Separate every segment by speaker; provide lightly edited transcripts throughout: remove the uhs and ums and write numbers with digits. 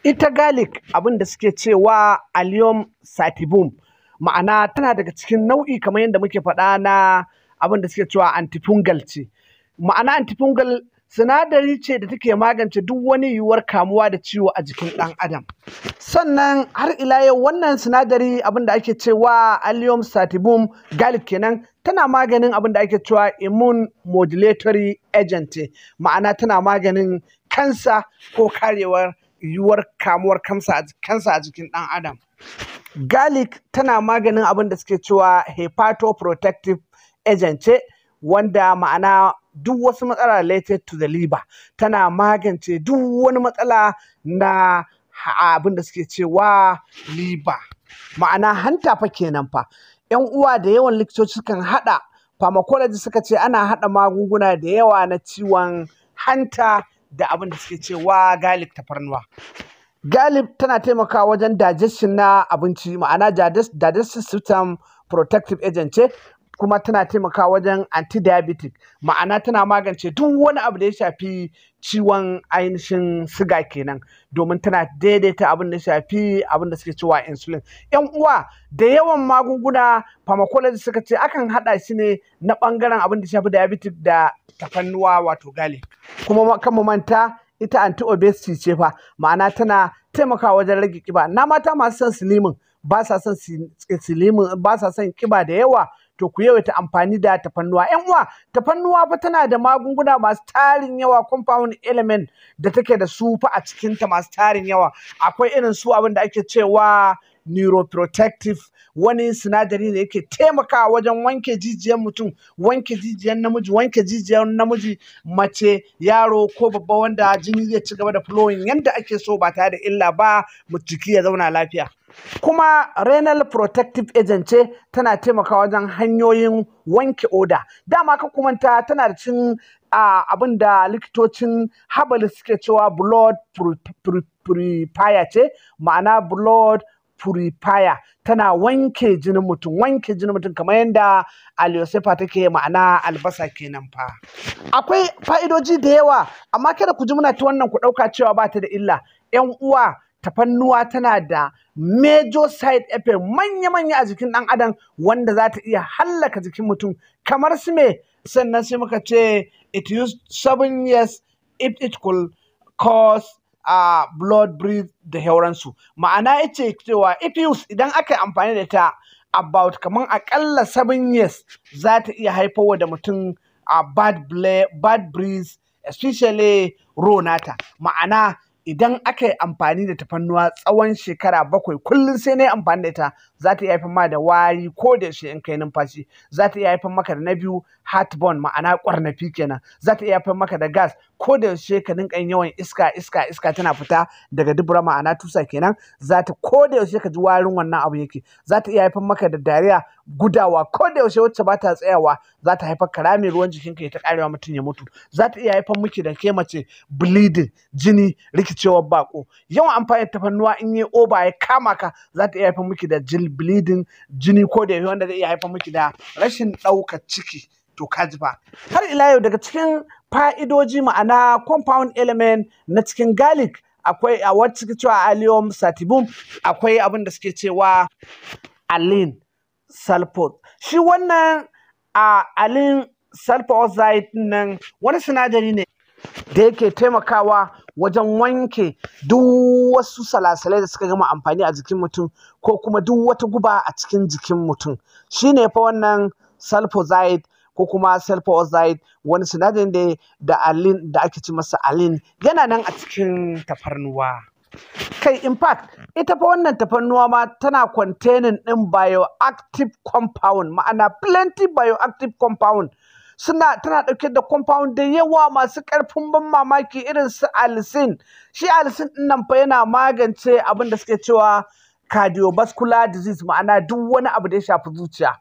Speaker 1: Ita garlic, abin da suke cewa Allium sativum, ma'ana tana daga cikin nau'i kamar yadda muke faɗa na abin da suke cewa antifungal ce. Ma'ana antifungal sinadari ce da take magance duk wani yiwuwar kamuwa da ciwo a jikin ɗan adam. Sannan har ila yau, wannan sinadari, abin da ake cewa Allium sativum, garlic kenan, tana maganin abin da ake cewa immune modulatory agent ce, ma'ana tana maganin kansa ko karewar yiwuwar kamuwar kansa a jikin ɗan adam. Garlic tana maganin abin da suke cewa hepatoprotective agent ce, wanda ma'ana duk wasu matsala related to the liver, tana magance duk wani matsala na abin da suke cewa liver, ma'ana hanta fa kenan fa. Yan uwa, da yawan likitoci kan haɗa, pharmacology suka ce ana haɗa magunguna da yawa na ciwon hanta da abin da suke cewa garlic, tafarnuwa. Garlic tana taimakawa wajen digestion na abinci, ma'ana digestive system protective agent ce, kuma tana taimakawa wajen anti-diabetic, ma'ana tana magance duk wani abu da ya shafi ciwon ainihin siga kenan, domin tana daidaita abin da shafi abin da suke cewa insulin. Yan uwa, da yawan magunguna, pharmacology suka ce akan haɗa shi ne na ɓangaren abin da shafi diabetic da tafarnuwa, wato garlic. Kuma kan mu manta, ita anti-obesity ce fa, ma'ana tana taimakawa wajen rage kiba na mata masu son slimming, ba sa son slimming, ba sa son kiba da yawa, to ku yawaita amfani da tafarnuwa. Yan uwa, tafarnuwa fa tana da magunguna masu tarin yawa, compound element da take da su fa a cikinta masu tarin yawa. Akwai irin su abin da ake cewa neuroprotective, wani sinadari ne yake taimakawa wajen wanke jijiyar mutum, wanke jijiyar namiji, wanke jijiyar namiji, mace, yaro ko babba, wanda jini zai ci gaba da flowing yanda ake so ba tare da illa ba, mu jiki ya zauna lafiya. Kuma renal protective agent ce, tana taimakawa wajen hanyoyin wanke oda. Dama ka kumanta, tana da cin abin da likitocin herbal suke cewa blood purifier ce, ma'ana blood purifier, tana wanke jinin mutum, wanke jinin mutum kamar yadda Allium cepa take, ma'ana albasa kenan fa. Akwai fa'idoji da yawa, amma kada ku ji muna ta wannan ku ɗauka cewa ba ta da illa. Yan uwa, tafarnuwa tana da major side effect manya-manya a jikin ɗan adam wanda za ta iya hallaka jikin mutum, kamar su me? Sannan sai muka ce it used 7 years if it could cause blood breath da sauransu. Ma'ana yace cewa if use, idan aka yi amfani da ta about kamar akalla 7 years, za ta iya haifarwa da mutum a bad breath, especially raw nata. Ma'ana idan aka yi amfani da tafarnuwa tsawon shekara 7, kullum sai na yi amfani da ita, za ta iya haifar ma da wari ko da yaushe in kai numfashi. Za ta iya haifar maka da na biyu, heartburn, ma'ana ƙwarnafi kenan. Za ta iya haifar maka da gas, ko da yaushe ka dinga yin yawan iska, iska, iska tana fita daga dubura, ma'ana tusa kenan. Za ta ko da yaushe ka ji warin wannan abu yake. Za ta iya haifar maka da diarrhea, gudawa ko da yaushe wacce ba ta tsayawa. Za ta haifar ka rame, ruwan jikinka ya ta karewa, mutum ya mutu. Za ta iya haifar miki da ke mace bleeding, jini, rikicewar bako. Yawan amfani da tafarnuwa in yi over ya kama ka, za ta iya haifar miki da bleeding, jini ko da yaushe, wanda zai iya haifar miki da rashin ɗaukar ciki. To ka ji fa. Har ila yau, daga cikin fa'idoji, ma'ana compound element na cikin garlic, akwai a wacce suke cewa Allium sativum, akwai abin da suke cewa allyl sulfur. Shi wannan a allyl sulfoxide nan wani sinadari ne da yake taimakawa wajen wanke duk wasu salasalai da suka gama amfani a jikin mutum, ko kuma duk wata guba a cikin jikin mutum. Shine fa wannan sulfoxide ko kuma sulfoxide, wani sinadarin da allyl da ake ce masa allyl, yana nan a cikin tafarnuwa. Kai, in fact, ita fa wannan tafarnuwa ma tana containing ɗin bioactive compound, ma'ana plenty bioactive compound. Suna tana ɗauke da compound da yawa masu ƙarfin ban mamaki, irin su allicin. Shi allicin ɗin nan fa yana magance abin da suke cewa cardiovascular disease, ma'ana duk wani abu da ya shafi zuciya.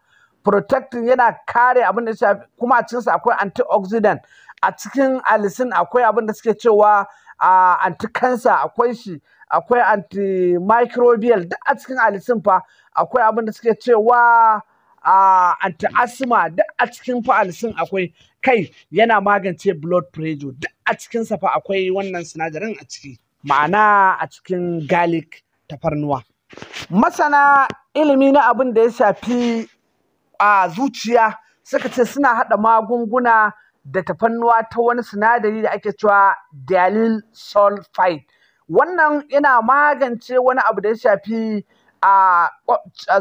Speaker 1: Protecting, yana kare abin da ya shafi. Kuma a cikinsa akwai antioxidant. A cikin allicin akwai abin da suke cewa anti-cancer, akwai shi, akwai antimicrobial duk a cikin allicin fa. Akwai abin da suke cewa anti-asthma duk a cikin fa allicin akwai. Kai, yana magance blood pressure duk a cikinsa fa akwai wannan sinadarin a ciki. ma'ana a cikin garlic, tafarnuwa. Masana ilimi na abin da ya shafi a zuciya suka ce suna haɗa magunguna da tafarnuwa ta wani sinadari da ake cewa diallyl sulfide. Wannan yana magance wani abu da ya shafi a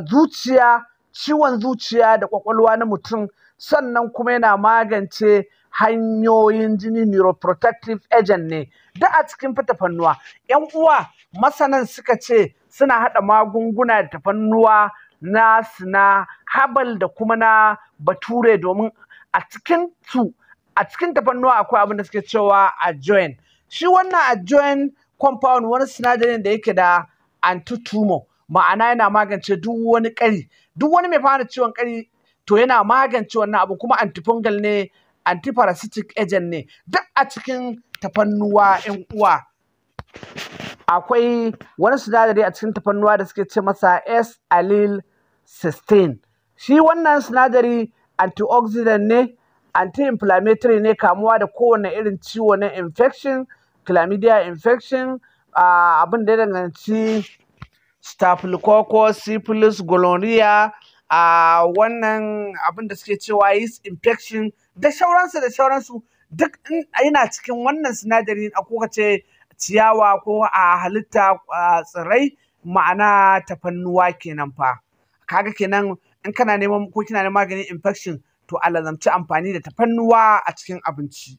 Speaker 1: zuciya, ciwon zuciya da ƙwaƙwalwa na mutum, sannan kuma yana magance hanyoyin jini, neuroprotective agent ne duk a cikin tafarnuwa. 'Yan uwa, masanan suka ce suna haɗa magunguna da tafarnuwa nasu na herbal da kuma na bature, domin a cikin su, a cikin tafarnuwa akwai abin da suke cewa ajoin. Shi wannan ajoin compound wani sinadarin da yake da antitumor, ma'ana yana magance duk wani ƙari, duk wani mai fara ciwon ƙari, to yana magance wannan abu. Kuma antifungal ne, antiparasitic agent ne, duk a cikin tafarnuwa. 'Yan uwa, akwai wani sinadari a cikin tafarnuwa da suke ce masa S-allyl cysteine. Shi wannan sinadari antioxidant ne, anti-inflammatory ne, kamuwa da kowane irin ciwo na infection, chlamydia infection, abin da ya danganci staphylococcus, syphilis, gonorrhea, wannan abin da suke cewa yeast infection da shauransu da shauransu, duk yana cikin wannan sinadari a ko ce ciyawa ko a halitta tsirrai, ma'ana tafarnuwa kenan fa. Kaga kenan in kana neman ko kina neman maganin infection, to a lazamci amfani da tafarnuwa a cikin abinci.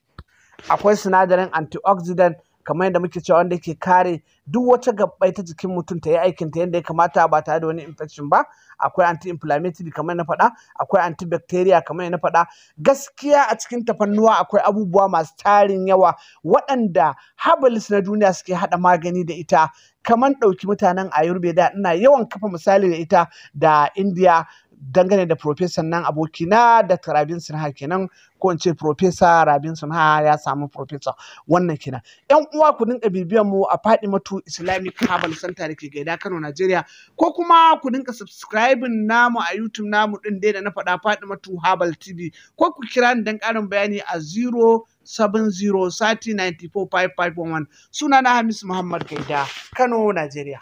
Speaker 1: Akwai sinadarin antioxidant, kamar yadda muke cewa, wanda yake kare duk wata gabbai ta jikin mutum ta yi aikin ta yadda ya kamata ba tare da wani infection ba. Akwai anti-inflammatory kamar na faɗa, akwai antibacteria kamar na faɗa. Gaskiya a cikin tafarnuwa akwai abubuwa masu tarin yawa waɗanda herbalist na duniya suke haɗa magani da ita. Kamar ɗauki mutanen Ayurveda, ina yawan kafa misali da ita da India, dangane da professor nan abokina Dr. Rabin Sinha kenan, ko in ce Professor Rabin Sinha, ya samu professor wannan kenan. 'Yan uwa, ku dinga bibiyan mu a Fadimatu Islamic Herbal Center da ke Gaida, Kano, Nigeria, ko kuma ku dinga subscribing namu a YouTube namu din dai da na faɗa, Fadimatu Herbal TV, ko ku kira ni dan ƙarin bayani a 0 70 30 94 5511. Sunana Hamisu Muhammad Gaida, Kano, Nigeria.